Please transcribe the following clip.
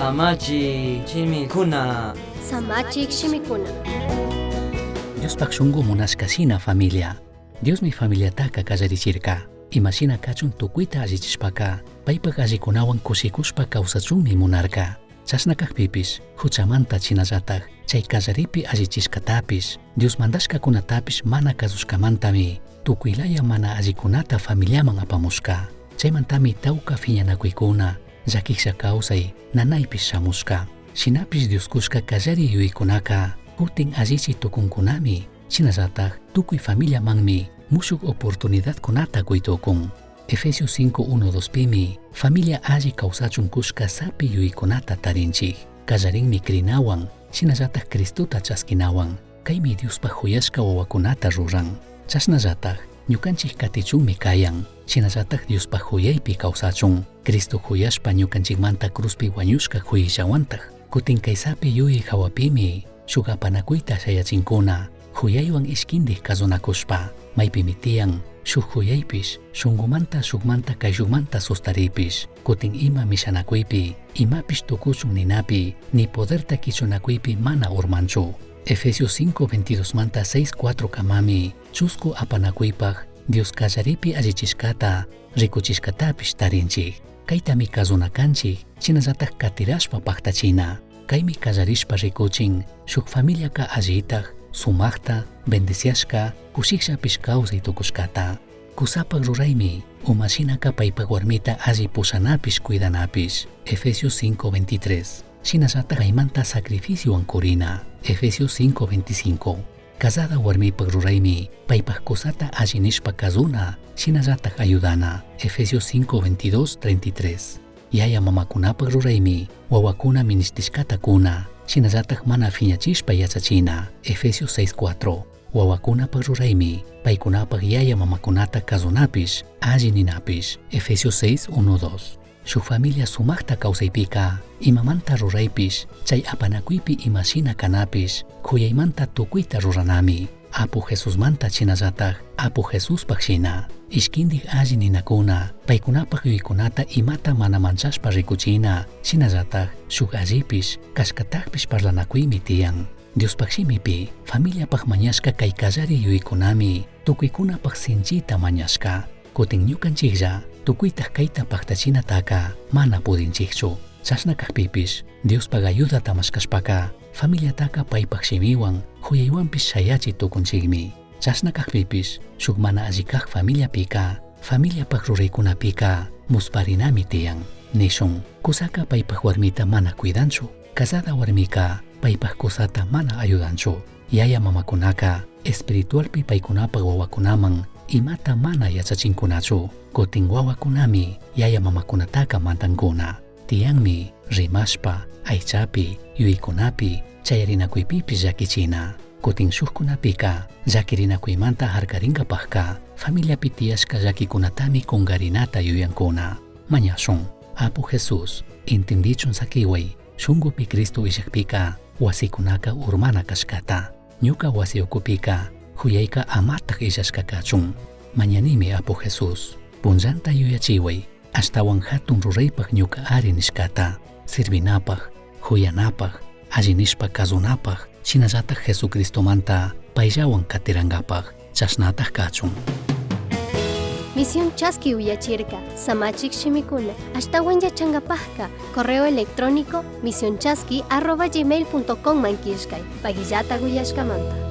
Samachik shimikuna. Samachik shimikuna. Diospaj shungu munashca shina familia. Diosmi familiataca callarichirca. Ima shina cachun tucuita allichishpaca, paipaj allicunahuan cushicushpa causachunmi munarca. Chashna cajpipish, juchamanta shinallataj chai callaripi allichishcatapish, Dios mandashcacunatapish mana cazushcamantami tucuilaya mana allicunata familiaman apamushca. Chaimantami tauca fiñanacuicuna, llaquijlla causai, nanaipish shamushca. Shinapish Dios cushca callari yuyaicunaca cutin allichi tucuncunami, shinallataj tucui familiamanmi mushuj oportunidadcunata cui tucun. Efesios 5, 1, 2 pimi familia alli causachun cushca sapi yuyaicunata tarinchij. Callarinmi crinahuan, shinallataj Cristota chasquinahuan. Caimi Diospaj juyashca huahuacunata ruran. Chashnallataj ñucanchij catichunmi cayan. Shinallataj Diospaj juyaipi causachun. Cristo juyashpa ñucanchijmanta cruzpi huañushca juyaillahuantaj. Cutin cai sapi yuyai jahuapimi shuj apanacuita shayachincuna. Juyaihuan ishquindij cazunacushpa, maipimi tiyan shuj juyaipish, shungumanta shujmanta caishujmanta sustaripish, cutin ima mishanacuipi, imapish tucuchun ninapi, ni poderta quichunacuipi mana urmanchu. Efesios 5, 22 manta 6, 4 camami chuscu apanacuipaj Dios callaripi allichishcata, ricuchishcatapish tarinchij. Caitami cazuna canchij, shinallataj catirashpa pajtachina. Caimi callarishpa ricuchin, shuj familiaca allitaj, sumajta, bendiciashca, cushijllapish causai tucushcata. Cusapaj ruraimi, uma shinaca paipaj huarmita alli pushanapish cuidanapish. Efesios 5, 23. Shinallataj paimanta sacrificiohuan curina. Efesios 5, 25. Casada huarmipaj ruraimi, paipaj cusata alli nishpa cazuna, shinallataj ayudana. Efesios 5, 22, 33. Yaya mamacunapaj ruraimi, huahuacuna minishtishcata cuna, shinallataj mana fiñachishpa yachachina. Efesios 6, 4. Huahuacunapaj ruraimi, paicunapaj yaya mamacunata cazunapish, alli ninapish. Efesios 6, 1, 2. Shuj familia sumajta causaipica, imamanta ruraipish, chai apanacuipi ima shina canapish, juyaimanta tucuita ruranami. Apu Jesusmanta shinallataj Apu Jesuspaj shina. Ishquindij alli ninacuna, paicunapaj yuyaicunata imata mana manchashpa ricuchina, shinallataj shuj allipish, cashcatajpish parlanacuimi tiyan. Diospaj shimipi, familiapaj mañashca cai callari yuyaicunami tucuicunapaj sinchita mañashca. Cutin ñucanchijlla tucuitaj caita pajtachinataca mana pudinchijchu. Chashna cajpipish, Diospaj ayudata mashcashpaca, familiataca paipaj shimihuan, juyaihuanpish shayachi tucunchijmi. Chashna cajpipish, shuj mana alli caj familiapica, familiapaj ruraicunapica musparinami tiyan. Nishun, cusaca paipaj huarmita mana cuidanchu. Casada huarmica paipaj cusata mana ayudanchu. Yaya mamacunaca espiritualpi paicunapaj huahuacunaman imata mana yachachincunachu. Cutin huahuacunami yaya mamacunataca mandancuna. Tiyanmi rimashpa, aichapi, yuyaicunapi, chayarinacuipipish llaquichina. Cutin shujcunapica llaquirinacuimanta jarcaringapajca familiapi tiyashca llaquicunatami cungarinata yuyancuna. Mañashun, Apu Jesús, intindichun saquihuai, shungupi Cristo illajpica huasicunaca urmana cashcata. Ñuca huasi ucupica juyaica amataj illashca cachun. Mañanimi Apu Jesús, punllanta yuyachihuai, ashtahuan jatun ruraipaj ñuca ari nishcata, sirvinapaj, juyanapaj, alli nishpa cazunapaj, shinallataj Jesucristomanta paillahuan catirangapaj, chashnataj cachun. Misión Chaski uyachirca, Samachik shimikuna, ashtahuan yachangapajka, correo electrónico misionchaski@gmail.com man killkay, paguillata uyashkamanta.